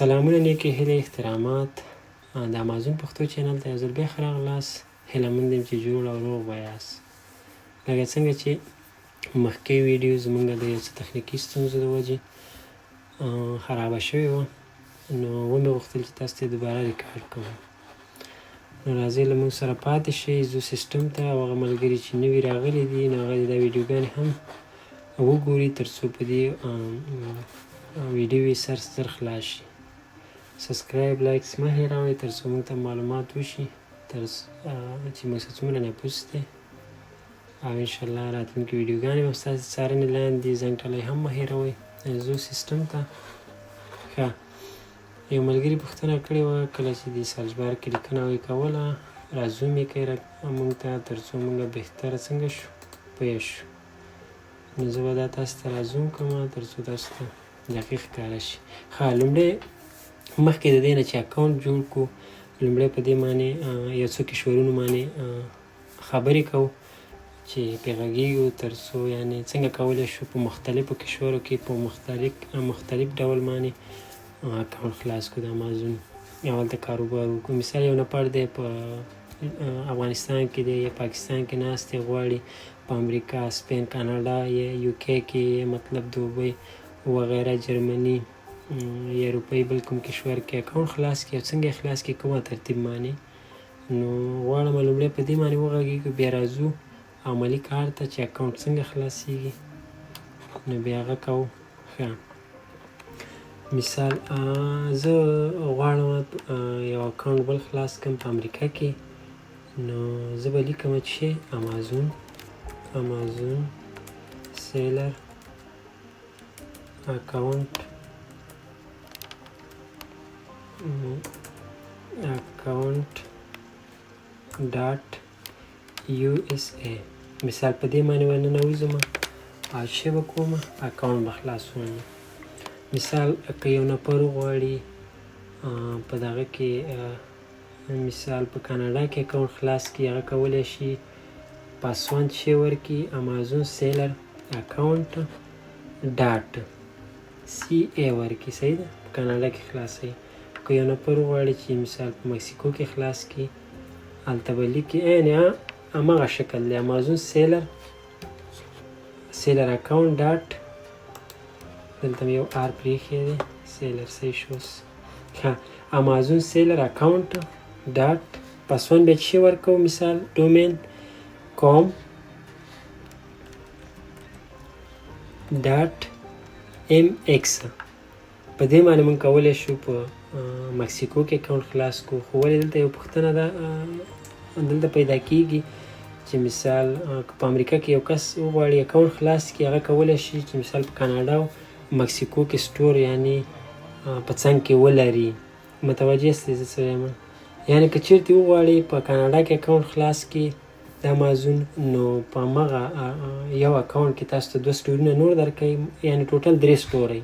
سلامونه، نیکې هیلې، احترامات. د امازون پښتو چینل ته یو ځل بیا ښه راغلاست. هیله مند یم چې جوړ او روغ به یاست. لکه څنګه چې مخکې ویډیو زمونږ د یو څه تخنیکي ستونزو د وجې خرابه شوې وه، نو ومې غوښتل چې تاسو ته دوباره ریکارډ کوم. نو راځئ، له موږ سره پاتې شئ. ځو سیستم ته او هغه ملګري چې نوي راغلي دي، نو هغه دا ویډیوګانې هم وګوري، تر څو په دې ویډیو یې سر زر خلاص شي. Subscribe، likes مه هېروئ، تر څو موږ ته معلومات وشي تر چې موږ سره څومره نفوس دی. او انشاءالله راتلونکې ویډیوګانې به ستاسو څارنې لاندې. زنګ ټلی هم مه هېروئ. ځو سیستم ته. ښه، یو ملګري پوښتنه کړې وه، کله چې د search bar کې لیکنه ویې کوله، را zoom یې کوي موږ ته، تر څو موږ بهتره څنګه شو، پوه شو. نو زه به دا تاسو ته را zoom کړم، تر څو تاسو ته دقیق ښکاره شي. ښه، لومړی مخکې د دې نه چې اکاونټ جوړ کړو، لومړی په دې معنی یو څو کشورونو باندې خبرې کوو چې پرې غږېږو، تر څو یعنې څنګه کولی شو په مختلفو کشورو کې په مختلف ډول باندې اکاونټ خلاص کړو د امازون او هلته کاروبار وکړو. مثال، یو نفر دی، په افغانستان کې دی یا پاکستان کې ناست دی، غواړي په امریکا، سپین، کاناډا یا یوکې کې، مطلب دوبۍ وغیره، جرمني یا اروپایي بل کوم کشور کې اکاونټ خلاص کړي او څنګه یې خلاص کړي، کومه ترتیب معنی. نو غواړم لومړی په دې باندې وغږېږو، بیا راځو عملي کار ته چې اکاونټ څنګه خلاصیږي، نو بیا هغه کوو. ښه، مثال، زه غواړم یو اکاونټ بل خلاص کړم په امریکا کې، نو زه به لیکم چې Amazon seller account.USA. مثال، په دې معنی به ننوځم او چې به کوم اکاونټ به خلاصوم. مثال، که یو نفر وغواړي په دغه کې، مثال، په کاناډا کې اکاونټ خلاص کړي، هغه کولی شي پسوند چې ورکړي، Amazon seller account.ca ورکړي. صحیح ده، په کاناډا کې خلاصوي. که یو نفر وغواړي چې مثال په مکسیکو کې خلاص کړي، هلته به لیکي عین هماغه شکل دی، Amazon seller account dot، دلته مې یو R پرېښی دی، seller، صحیح شو. ښه، Amazon seller account dot پسوند بیا چې ورکوو، مثال domain com.mx. په دې باندې موږ کولی شو په مکسیکو کې اکاونټ خلاص کړو. خو ولې دلته یو پوښتنه ده دلته پیدا کیږي چې مثال که په امریکا کې یو کس وغواړي اکاونټ خلاص کړي، هغه کولی شي چې مثال په کاناډا او مکسیکو کې store یعنی په څنګ کې ولري. متوجه یاستئ زه څه وایم؟ یعنی که چیرته وغواړي په کاناډا کې اکاونټ خلاص کړي د امازون، نو په هماغه یو اکاونټ کې تاسو ته دوه store ونه نور درکوي، یعنی total درې store،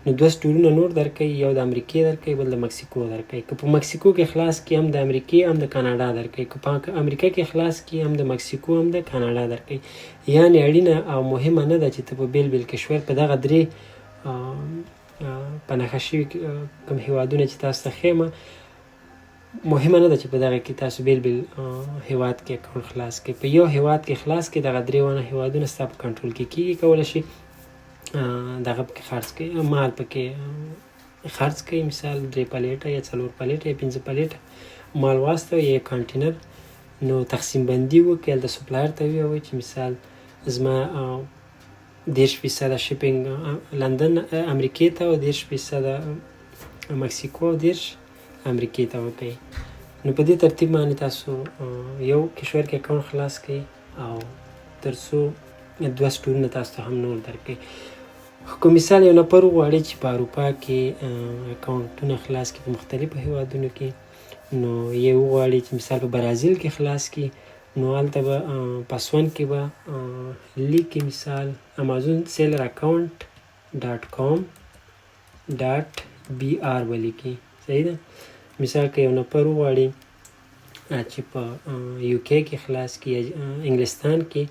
نو دوه store ونه نور درکوي، یو د امریکې درکوي، بل د مکسیکو درکوي. که په مکسیکو کې خلاص کړي، هم د امریکې هم د کاناډا درکوي. که په امریکا کې خلاص کړي، هم د مکسیکو هم د کاناډا درکوي. یعنی اړینه او مهمه نه ده چې ته په بیل بیل کشور په دغه درې په نښه شوي کوم هیوادونه چې تاسو ته ښیم، مهمه نه ده چې په دغه کې تاسو بیل بیل هیواد کې اکاونټ خلاص کړئ. په یو هیواد کې خلاص کړئ، دغه درې واړه هیوادونه ستا په کنټرول کې کیږي، کولی شي دغه پکې خرڅ کړئ، مال پکې خرڅ کړئ. مثال، درې پلیټه یا څلور پلیټه یا پنځه پلیټه مال واستوئ یا کانټینر، نو تقسیم بندي وکړئ، هلته supplier ته ووایئ چې مثال زما 30 فیصده shipping لندن امریکې ته او 30 فیصده مکسیکو او 30 امریکې ته وکړئ. نو په دې ترتیب باندې تاسو یو کشور کې اکاونټ خلاص کړئ او تر څو دوه store ونه تاسو ته هم نور درکړي. خو مثال، یو نفر وغواړي چې په اروپا کې اکاونټونه خلاص کړي، په مختلفو هیوادونو کې، نو یې وغواړي چې مثال په برازیل کې خلاص کړي، نو هلته به پسوند کې به لیکي مثال Amazon seller account.com.br به لیکي. صحیح ده. مثال، که یو نفر وغواړي چې په یوکې کې خلاص کړي یا انګلستان کې،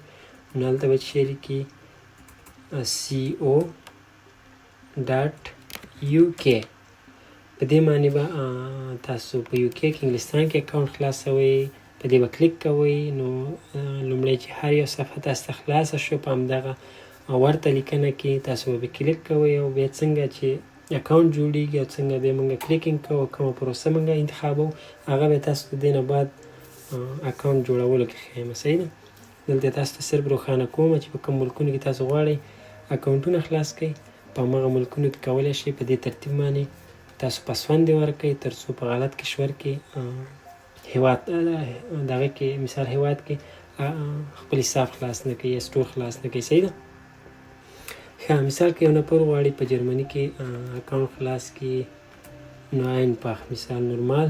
نو هلته به چې لیکي co.uk. په دې معنی به تاسو په یو کې کې، انګلستان کې اکاونټ خلاصوئ، په دې به کلیک کوئ. نو لومړی چې هر یو صفحه تاسو ته خلاصه شو، په همدغه ورته لیکنه کې تاسو به کلیک کوئ او بیا څنګه چې اکاونټ جوړیږي او څنګه بیا موږ clicking کوو، کومه پروسه موږ انتخابو، هغه به تاسو ته دې نه بعد اکاونټ جوړولو کې ښیم. صحیح ده؟ دلته تاسو ته صرف روښانه کوم چې په کوم ملکونو کې تاسو غواړئ اکاونټونه خلاص کړئ، په هماغه ملکونو کې کولی شئ په دې ترتیب باندې تاسو پسوند ورکړئ، تر څو په غلط کشور کې، هیواد دغه کې، مثال هیواد کې خپل حساب خلاص نه کړئ یا store خلاص نه کړئ. صحیح ده؟ ښه، مثال که یو نفر غواړي په جرمني کې اکاونټ خلاص کړي، نو einfach مثال نورمال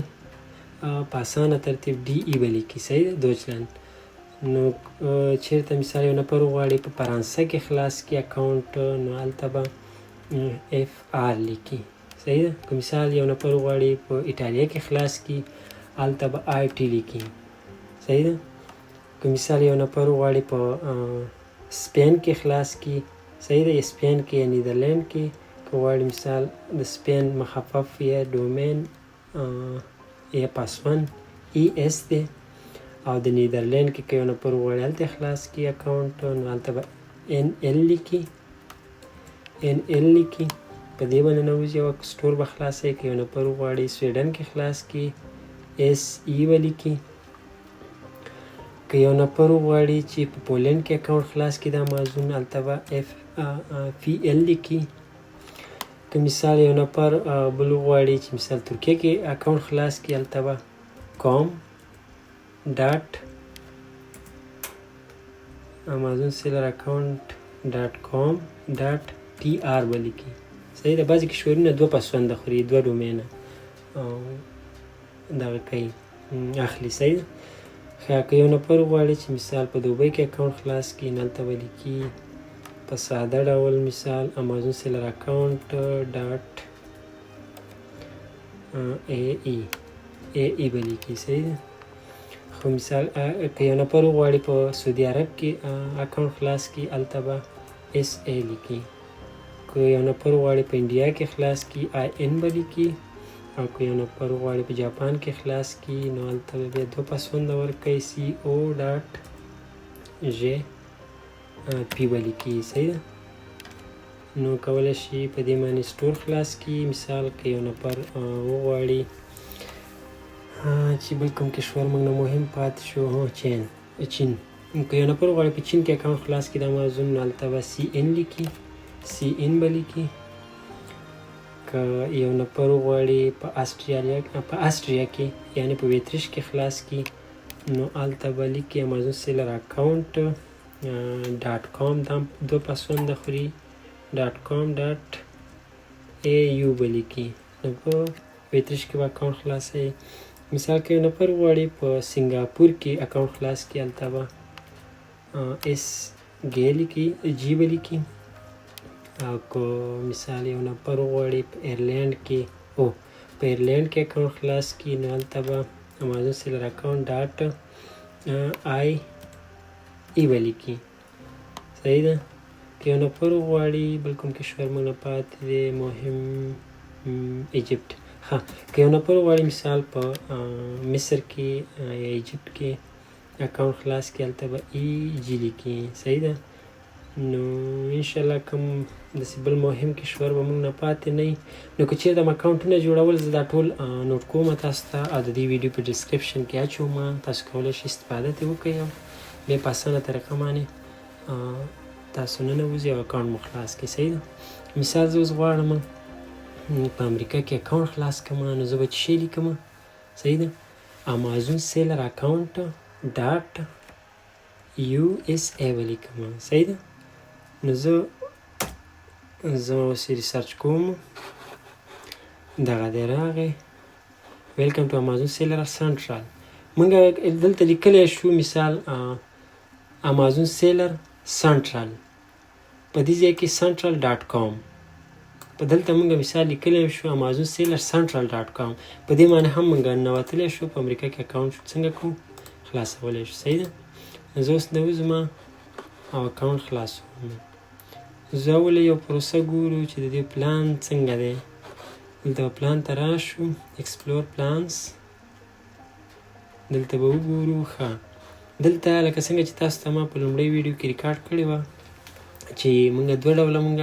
په اسانه ترتیب DE به لیکي. صحیح ده؟ Deutschland. نو چېرته مثال یو نفر غواړي په فرانسه کې خلاص کړي اکاونټ، نو هلته به FR لیکي. صحیح ده؟ که مثال یو نفر غواړي په ایټالیا کې خلاص کړي، هلته به IT لیکي. صحیح ده؟ که مثال یو نفر غواړي په سپین کې خلاص کړي، صحیح ده، سپین کې یا نیدرلند کې که غواړي، مثال د سپین مخفف یا domain یا پسوند ES دی او د نیدرلند کې که یو نفر غواړي هلته خلاص کړي اکاونټ، نو هلته به NL لیکي، NL لیکي. په دې به ننوځي او store به خلاصوي. که یو نفر غواړي سویډن کې خلاص کړي، SE به لیکي. که یو نفر غواړي چې په پولند کې اکاونټ خلاص کړي د امازون، هلته به FPL لیکي. که مثال یو نفر بل غواړي چې مثال ترکیه کې اکاونټ خلاص کړي، هلته به com.amazonsellerAccount.com.tr به لیکي. صحیح ده؟ بعضې کشورونه دوه پسونده خوري، دوه domain ه دغه کوي، اخلي. صحیح ده؟ ښه، که یو نفر غواړي چې مثال په دوبۍ کې اکاونټ خلاص کړي، نو هلته به لیکي په ساده ډول مثال AmazonSellerAccount.ae، AE به لیکي. صحیح ده؟ خو مثال که یو نفر وغواړي په سعودي عرب کې اکاونټ خلاص کړي، هلته به SA لیکي. که یو نفر وغواړي په انډیا کې خلاص کړي، IN به لیکي. او که یو نفر وغواړي په جاپان کې خلاص کړي، نو هلته به بیا دوه پسونده ورکوي، CO.JP به لیکي. صحیح ده؟ نو کولی شي په دې باندې store خلاص کړي. مثال که یو نفر وغواړي چې بل کوم کشور موږ نه مهم پاتې شو، هو، چین، چین. که یو نفر غواړي په چین کې اکاونټ خلاص کړي د امازون، نو هلته به CN لیکي، CN به لیکي. که یو نفر وغواړي په اسټرالیا، په اسټریا کې، یعنی په ویتریش کې خلاص کړي، نو هلته به لیکي AmazonSellerAccount.com، دا دوه پسونده خوري، .com.au به لیکي. نو په ویتریش کې به اکاونټ خلاصوي. مثال که یو نفر غواړي په سنګاپور کې اکاونټ خلاص کړي، هلته به SG لیکي، G به لیکي. او که مثال یو نفر غواړي په ایرلند کې، او په ایرلند کې اکاونټ خلاص کړي، نو هلته به AmazonSellerAccount.IE به لیکي. صحیح ده؟ که یو نفر وغواړي، بل کوم کشور موږ نه پاتې دی مهم؟ ایجپټ. ښه، که یو نفر وغواړي مثال په مصر کې یا ایجپټ کې اکاونټ خلاص کړي، هلته به EG لیکي. صحیح ده؟ نو انشاءالله کوم داسې بل مهم کشور به موږ نه پاتې نه. نو که چېرته اکاونټونه جوړول، زه دا ټول note کوم تاسو ته او د دې ویډیو په description کې اچوم. تاسو کولی شئ استفاده ترې وکړئ او بیا په اسانه طریقه باندې تاسو ننوځئ او اکاونټ مو خلاص کړئ. صحیح ده؟ مثال زه اوس غواړم په امریکا کې اکاونټ خلاص کړم، نو زه به څه شی لیکم؟ صحیح ده؟ AmazonSellerAccount.USA به لیکم. صحیح ده؟ نو زه اوس research کوم. دغه دی راغی، "Welcome to Amazon Seller Central". مونږ دلته لیکلی شو مثال Amazon Seller Central، په دې ځای کې central.com. په دلته مونږ مثال لیکلی شو AmazonSellerCentral.com. په دې معنی هم مونږ ننوتلی شو، په امریکا کې اکاونټ څنګه کوو، خلاصولی شو. صحیح ده؟ زه اوس نوځم او اکاونټ خلاصوم. زه اول یو پروسه ګورو چې د دې پلان څنګه دی. دلته به پلان ته راشو، explore plans، دلته به وګورو. ښه، دلته لکه څنګه چې تاسو ته ما په لومړۍ ویډیو کې ریکارډ کړې وه چې موږ دوه ډوله موږ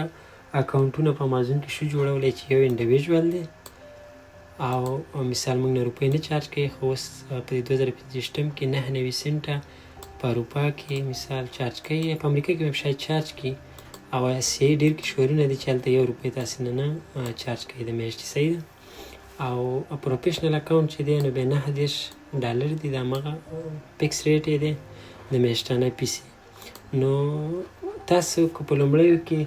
اکاونټونه په امازون کې شو جوړولی، چې یو individual دی او مثال موږ نه روپۍ نه چارج کوي، خو اوس په دې 2025 کې 99 سنټه په اروپا کې مثال چارج کوي، په امریکا کې هم شاید چارج کړي، او اسیایي ډېر کشورونه دي چې هلته یو روپۍ تاسې نه نه چارج کوي د میاشتې، صحیح ده. او professional account چې دی نو بیا 39 ډالر دي، دا هماغه fix rate یې دی د میاشتنۍ پیسې. نو تاسو که په لومړیو کې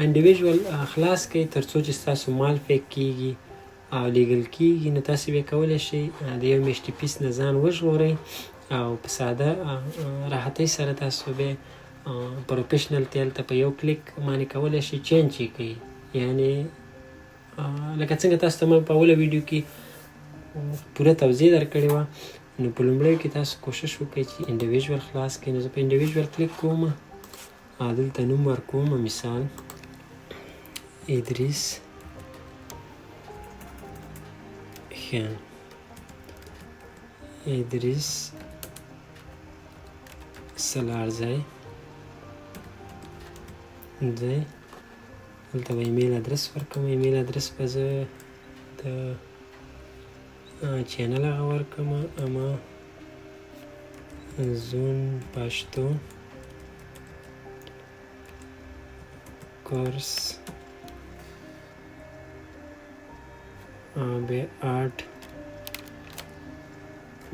individual خلاص کړئ تر څو چې ستاسو مال pack کیږي او لیږل کیږي، نو تاسو بیا کولی شئ د یو میاشتې فیس نه ځان وژغورئ او په ساده راحتۍ سره تاسو بیا professional ته هلته په یو کلیک باندې کولی شئ change یې کړئ. یعنې لکه څنګه تاسو ته ما په اوله ویډیو کې پوره توضیح درکړې وه، نو په لومړیو کې تاسو کوشش وکړئ چې individual خلاص کړئ. نو زه په individual کلیک کوم او دلته نوم ورکوم، مثال ادریس ښه، ادریس سلارزی دی. دلته به email address ورکوم، email address به زه د channel هغه ورکوم، امازون پشتو course به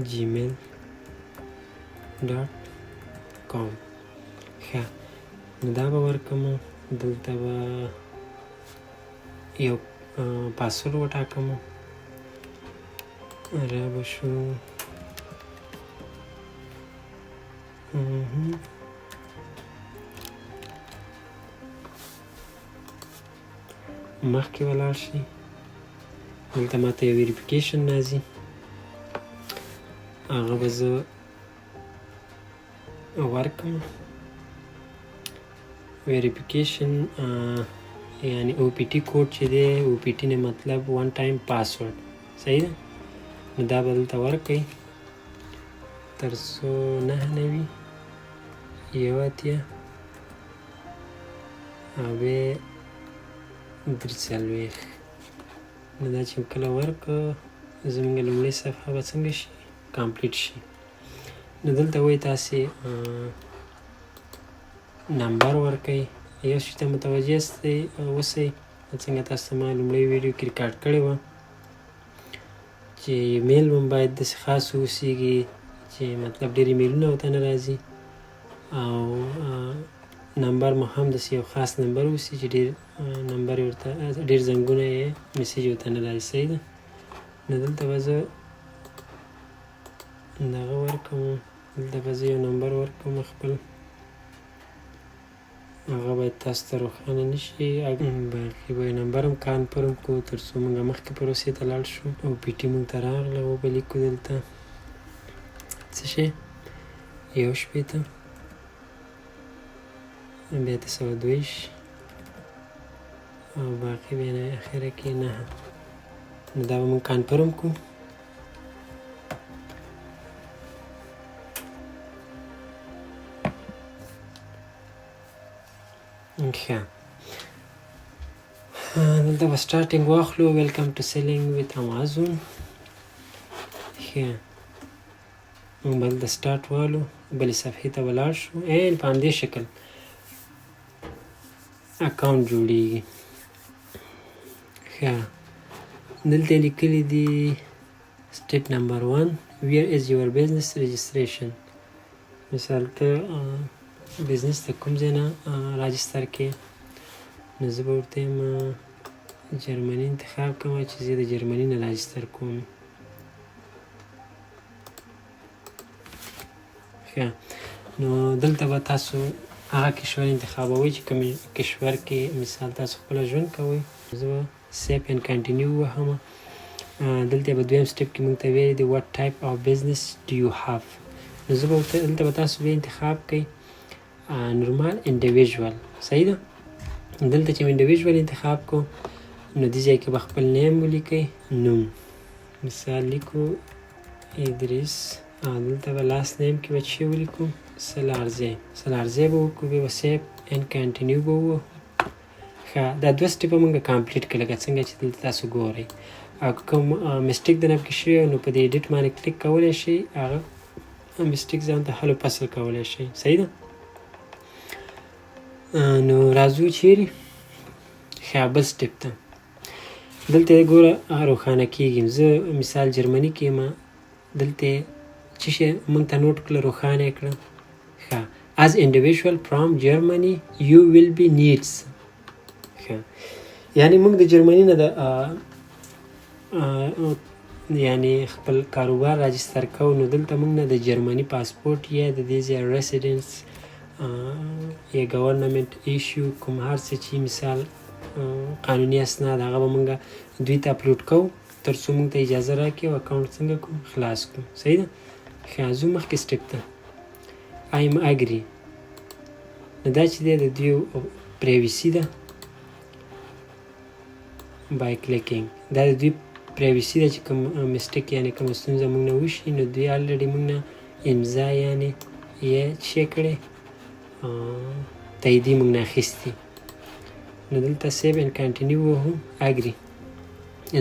@gmail.com. ښه، نو دا به ورکوم. دلته به یو پاسورډ وټاکم، را به شو. مهم. مخکې ولاړ شي، دلته ماته یو verification راځي، هغه به زه ورکم. verification یعنی OTP code چې دی، OTP نه مطلب one time password، صحیح ده. نو دا به دلته ورکړئ تر څو 99 81 او بیا 43. نو دا چې کله ورکړو، زمونږ لومړۍ صفحه به څنګه شي؟ complete شي. نو دلته وایي تاسې نمبر ورکړئ. یو شي ته متوجه اوسئ، څنګه تاسو ته ما لومړۍ ویډیو کې ریکارډ کړې وه چې ایمیل هم باید داسې خاص اوسیږي چې مطلب ډېر ایمیلونه ورته نه راځي، او نمبر مو هم داسې یو خاص نمبر اوسي چې ډېر نمبر یې ورته، ډېر زنګونه یې message ورته نه راځي، صحیح ده. نو دلته به زه دغه ورکوم، دلته به زه یو نمبر ورکوم خپل، هغه باید تاسو ته روښانه نه شي، باقي به نمبر هم confirm کړو تر څو موږ مخکې پروسې ته لاړ شو. OTP موږ ته راغله، وبه لیکو دلته څه شی، 61 بیا 922 او باقي بیا نه اخره کې 9. نو دا به موږ confirm کړو. ښه، دلته به starting واخلو، welcome to selling with Amazon. ښه، موږ به دلته سټارټ والو، بلې صفحې ته ولاړ شو. عین په همدې شکل account جوړیږي. ښه، دلته لیکلي دي step number 1، where is your business registration. مثال ته business ته کوم ځای نه register کې؟ نو زه به ورته یم جرمني انتخاب کوم چې زه د جرمني نه register کوم. ښه، نو دلته به تاسو هغه کشور انتخابوئ چې کوم کشور کې مثال تاسو خپله ژوند کوئ. زه به save and continue ووهم. دلته به دویم step کې موږ ته ویلي دي what type of business do you have. نو زه به ورته دلته به تاسو بیا انتخاب کړئ normal individual، صحیح ده. دلته چې individual انتخاب کو، نو دې ځای کې به خپل name ولیکئ، نوم مثال لیکو ادریس، او دلته به last name کې به څه ولیکو؟ سلارزی. سلارزی به وکړو، بیا به save and continue به ووهو. ښه، دا دوه step ه موږ complete کړه، لکه څنګه چې دلته تاسو ګورئ. او که کوم mistake د نه پکې شوی، نو په دې edit باندې کلیک کولی شئ، هغه mistake ځان ته حل و فصل کولی شئ. صحیح ده؟ نو راځو چیرې؟ ښه، بل step ته. دلته ګوره، روښانه کیږي. زه مثال جرمني کې یم. دلته چې شی موږ ته note کړه، روښانه یې کړه. ښه، as individual from Germany you will be needs. ښه، یعنی موږ د جرمني نه د یعنی خپل کاروبار register کوو، نو دلته موږ نه د جرمني پاسپورت یا د دې ځای residence یا government issue کوم هر څه چې مثال قانوني اسناد، هغه به موږ دوی ته اپلوډ کوو، تر څو موږ ته اجازه راکړي او account څنګه کوو؟ خلاص کړو. صحیح ده؟ ښه، ځو مخکې step ته. I'm agree. نو دا چې دی د دوی privacy ده. By clicking، دا د دوی privacy ده چې کوم mistake یعنی کوم ستونزه موږ نه وشي، نو دوی already موږ نه امضا یعنی یې چې کړې، تاییدي موږ نه اخیستي. نو دلته save and continue وهو، agree،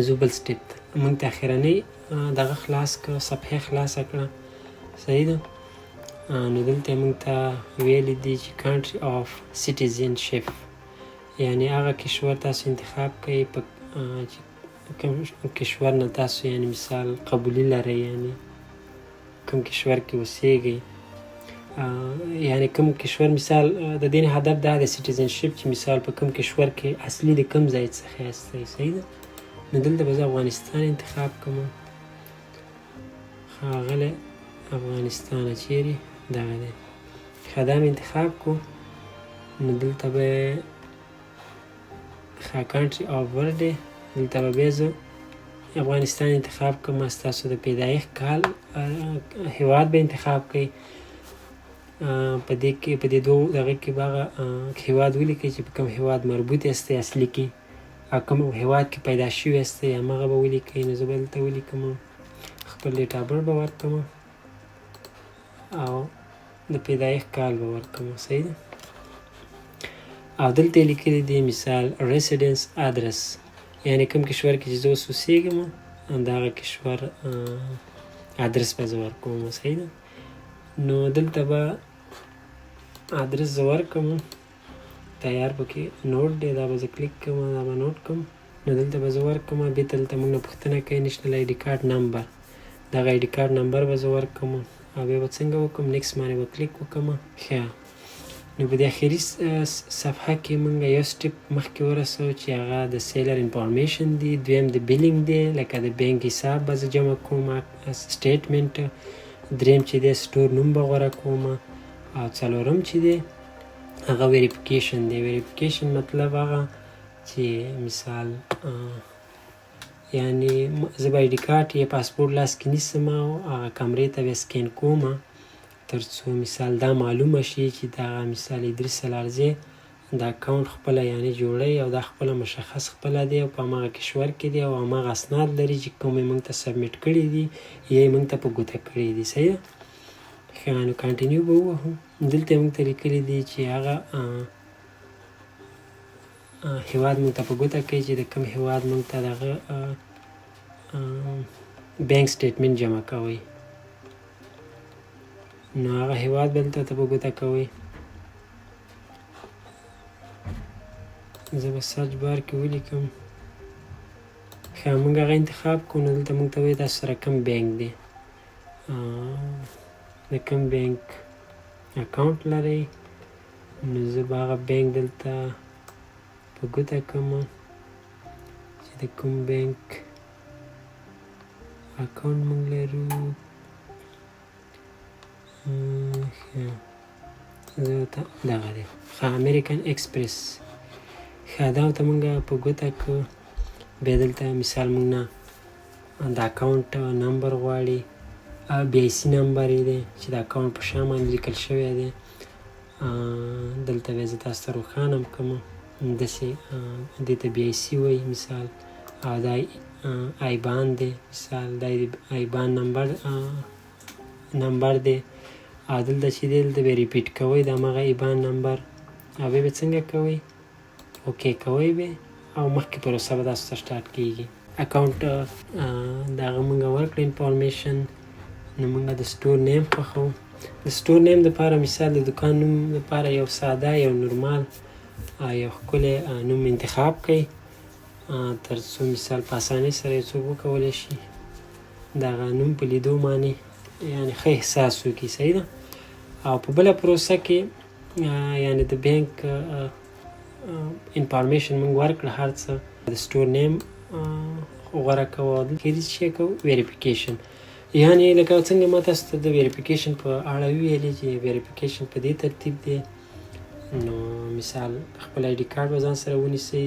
ځو بل step ته. موږ ته اخرنۍ دغه خلاص کړه، صفحه خلاصه کړه. صحیح ده؟ نو دلته موږ ته ویلي دي چې country of citizenship، یعنی هغه کشور تاسو انتخاب کړئ په چې کوم کشور نه تاسو یعنی مثال قبولی لرئ، یعنی کوم کشور کې اوسیږئ، یعنی کوم کشور. مثال د دې هدف دا د citizenship چې مثال په کوم کشور کې اصلي د کوم ځای څخه یاستئ. صحیح ده؟ نو دلته به زه افغانستان انتخاب کوم. ښاغلی افغانستان چیرې؟ دغه دی. ښه، دا مې انتخاب کو. نو دلته به ښه country of birth، دلته به بیا زه افغانستان انتخاب کوم. ستاسو د پیدایښت کال، هیواد به انتخاب کړئ. په دې کې، په دې دوو دغه کې به هغه هیواد ولیکئ چې په کوم هیواد مربوط یاستئ اصلي کې، او کوم هیواد کې پیدا شوي یاستئ، هماغه به ولیکئ. نو زه به دلته ولیکم، خپل date of birth به ورکړم او د پیدایښت کال به ورکړم. صحیح ده؟ او دلته یې لیکلي دي مثال residence address، یعنی کوم کشور کې چې زه اوس اوسېږم، د هغه کشور ادرس به زه ورکوم. صحیح ده؟ نو دلته به ادرس زه ورکړم. تیار پکې note دی، دا به زه کلیک کوم، دا به note کوم. نو دلته به زه ورکړم. بیا دلته موږ نه پوښتنه کوي national ID card number، دغه ID card number به زه ورکړم او بیا به څنګه وکړم؟ Next باندې به کلیک وکړم. ښه، نو په دې اخري صفحه کې مونږ یو step مخکې ورسو چې هغه د seller information دی، دویم د billing دی، لکه د بانک حساب به زه جمع کوم statement، دریم چې دی store نوم به غوره کوم، او څلورم چې دی هغه verification دی. Verification مطلب هغه چې مثال یعنی زه به ID card یا پاسپورت لاس کې نیسم او هغه کمرې ته به scan کوم، تر څو مثال دا معلومه شي چې دغه مثال ادریس سلارزی د account خپله یعنی جوړی او دا خپله مشخص خپله دی او په هماغه کشور کې دی او هماغه اسناد لري چې کوم یې موږ ته submit کړي دي یا یې موږ ته په ګوته کړي دي. صحیح ده؟ ښه، نو continue به ووهو. دلته موږ ته لیکلي دي چې هغه هیواد موږ ته په ګوته کوي چې د کوم هیواد موږ ته دغه bank statement جمع کوي، نو هغه هیواد به دلته ته په ګوته کوي. زه به search bar کې ولیکم. ښه، موږ هغه انتخاب کړو. نو دلته موږ ته وایي تاسو سره کوم بانک دی، د کوم بانک account لرئ. نو زه به هغه بانک دلته په ګوته کوم چې د کوم بانک account موږ لرو. ښه، زه ورته دغه دی. ښه، American Express. ښه، دا ورته موږ په ګوته کړو. بیا دلته مثال موږ نه د account number غواړي، BIC number یې دی چې د account په شا باندې لیکل شوی دی. دلته بیا زه تاسو ته روښانه هم کوم. داسې دې ته بي آی سي وایي مثال، او دا IBAN دی مثال، دا IBAN نمبر دی. او دلته چې دی دلته به repeat کوئ د هماغه IBAN نمبر، او بیا به څنګه کوئ، okay کوئ به، او مخکې پروسه به تاسو ته start کیږي. اکاونټ د هغه مونږ ورکړه information. نو مونږ د store name خوښوو. د store name دپاره مثال د دکان نوم دپاره یو ساده، یو نورمال، یو ښکلی نوم انتخاب کړئ، تر څو مثال په اسانۍ سره یو څوک وکولی شي دغه نوم په لیدو باندې یعنې ښه احساس وکړي. صحیح ده. او په بله پروسه کې یعنې د بانک information مونږ ورکړه هر څه، د store name غوره کوو، او دلته کې څه کوو verification. یعنې لکه څنګه ما تاسو ته د verification په اړه وویلې چې verification په دې ترتیب دی. نو مثال خپل ID card به ځان سره ونیسئ،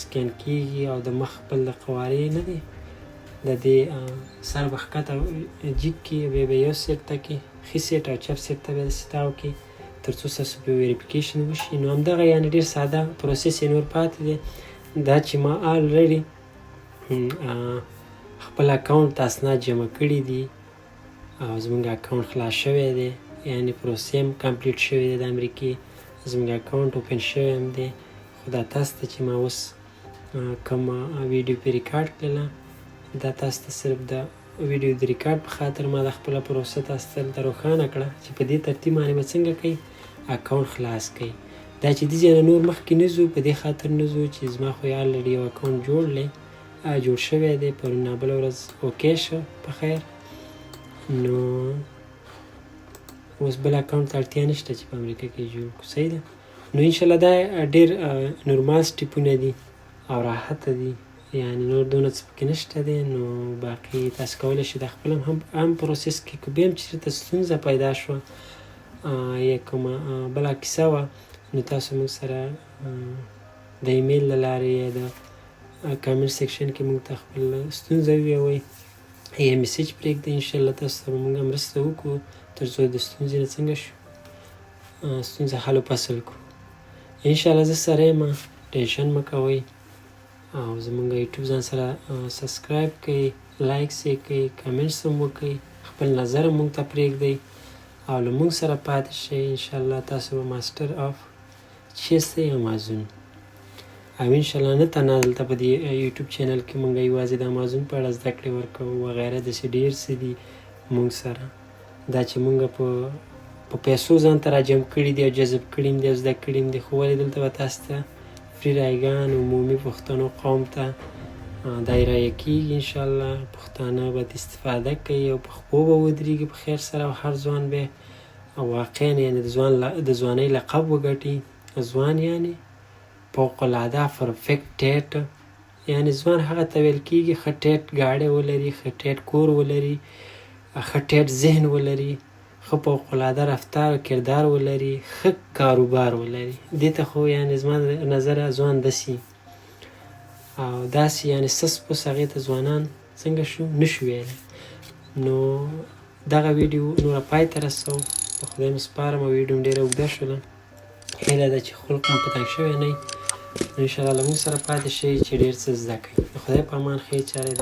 سکین کیږي، او د مخ خپل د قوارې نه دی د دې سر به ښکته جیګ کړي، بیا به یو side ته کې ښي side او چپ side ته به داسې تاو کړي تر څو ستاسو په verification وشي. نو همدغه یعنې ډېر ساده process یې نور پاتې دی. دا چې ما already خپل اکاونټ ته اسناد جمع کړي دي او زمونږ اکاونټ خلاص شوی دی، یعنې پروسې هم complete شوې دی، د امریکې زمونږ اکاونټ open شوی هم دی. خو دا تاسو ته چې ما اوس کومه ویډیو پې ریکارډ کړله، دا تاسو ته صرف د ویډیو د ریکارډ په خاطر ما د خپله پروسه تاسو ته دلته روښانه کړه چې په دې ترتیب باندې به څنګه کوئ اکاونټ خلاص کړئ. دا چې دې ځای نه نور مخکې نه ځو، په دې خاطر نه ځو چې زما خو یې already یو اکاونټ جوړ دی، جوړ شوی دی، پرون نه بله ورځ okay شو په خیر. نو اوس بل اکاونټ ته اړتیا نشته چې په امریکا کې جوړ کړو. صحیح ده. نو انشاءالله دا ډېر نورمال سټیپونه دي او راحته دي، یعنې نور دونه څه پکې نشته دی. نو باقي تاسو کولی شئ د خپل هم process کې که بیا هم چېرته ستونزه پیدا شوه یا کومه بله کیسه وه، نو تاسو موږ سره د ایمیل له لارې یا د comment section کې موږ ته خپل ستونزه ووایئ یا message پرېږدئ، انشاءالله تاسو ته به موږ مرسته وکړو تر څو د ستونزې نه څنګه شو ستونزه حل و فصل کړو. انشاءالله زه سره یم، tension مه کوئ، او زمونږ یوټیوب ځان سره subscribe کړئ، like یې کړئ، comments هم وکړئ، خپل نظر هم موږ ته پرېږدئ او له موږ سره پاتې شئ. انشاءالله تاسو به master of Chase امازون، او انشاءالله نه تنها دلته په دې یوټیوب channel کې موږ یوازې د امازون په اړه زده کړې ورکوو وغیره، داسې ډېر څه دي موږ سره دا چې موږ په پیسو ځان ته راجم کړي دي او جذب کړي دي او زده کړي دي. خو ولې دلته به تاسو ته free رایګان عمومي پښتنو قوم ته دا ارائه کیږي. انشاءالله پښتانه به استفاده کوي او په خپو به ودرېږي په خیر سره، او هر ځوان به واقعا یعنې د ځوانۍ لقب وګټي. ځوان یعنې فوق العاده perfect ټیټ، یعنې ځوان هغه ته ویل کیږي ښه ټیټ ګاډی ولري، ښه ټیټ کور ولري، ښه ټیټ ذهن ولري، ښه فوق العاده رفتار او کردار ولري، ښه کاروبار ولري. دې ته خو یعنې زما نظره ځوان داسې او داسې یعنې سس پس هغې ته ځوانان څنګه شو نشو ویلی. نو دغه ویډیو نوره پای ته رسوو، په خدای مو سپارم. او ویډیو ډېره اوږده شوله، هیله ده چې خلق مو په تنګ شوی نه. نو انشاءالله له موږ سره پاتې شئ چې ډېر څه زده کړئ. د خدای په امان، ښې چارې.